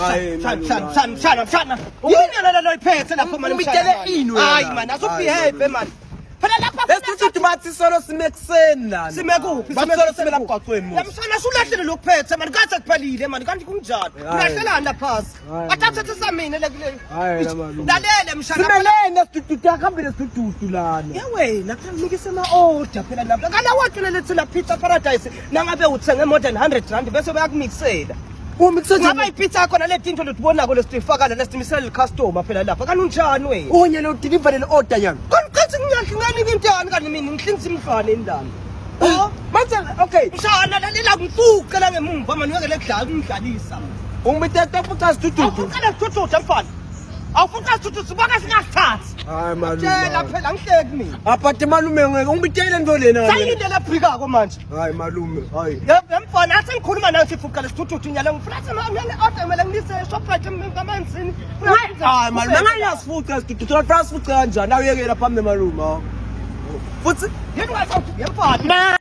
Hayi, Mshana, malume, mshana, mshana, mshana, mshana. Yini yona lelo iphethe lapho mani mshana? Umitele ini wena? Hayi mani, asubehave mani. Phela lapha Lesithuthuthu bathi solo sime ekuseni lana. sime kuphi? Bathi solo sime lapha emgwaqweni La mos. mshana sulahlele lokuphethe mani kade kuphelile mani kanti kunjani? Hayi. Ulahlelani lapha phasi? Hayi. Athathe samine le kule. Hayi la malume. Lalele mshana. Simelene sithuthuthu akuhambe nesithuthuthu lana. Ye wena phela unikise ama-order phela lapha. Kana watshela lethi la Pizza Paradise nangabe uthenge more than 100 rand bese bayakumixela. Ungaba ipizza yakho nale tinto letibonako lesifaka la lesimisela licustomer phela lapha. Kanti unjani wena? Onye lo deliver le order yami. Kanti qathi ngiyahlingani intani kanti mina ngihlinza imfana endani. Oh, Manje okay. mshana lalela ngifuqe la ngemumva mani uyeke lekudlala ungidlalisa. Ungibitete futhi sithuthuthu. Awufuqela sithuthu mfana. Awufuqela sithuthu sibaka singasithathi. Hayi malume. Tshela phela ngihleki mina. Apathe malume ngeke ungibitele into lena. Sayinde lephikako manje. Hayi malume, hayi. Ye mfana athi ngikhuluma nawe sifuqela sithuthu nyalo ngifuna thi mama order kumele ngilise eShoprite emanzini. Hayi malume, ngayasifuca sithuthu. Thola sifuca kanjani? Awuyekela phambi malume. Futhi Yini wathi yemfana.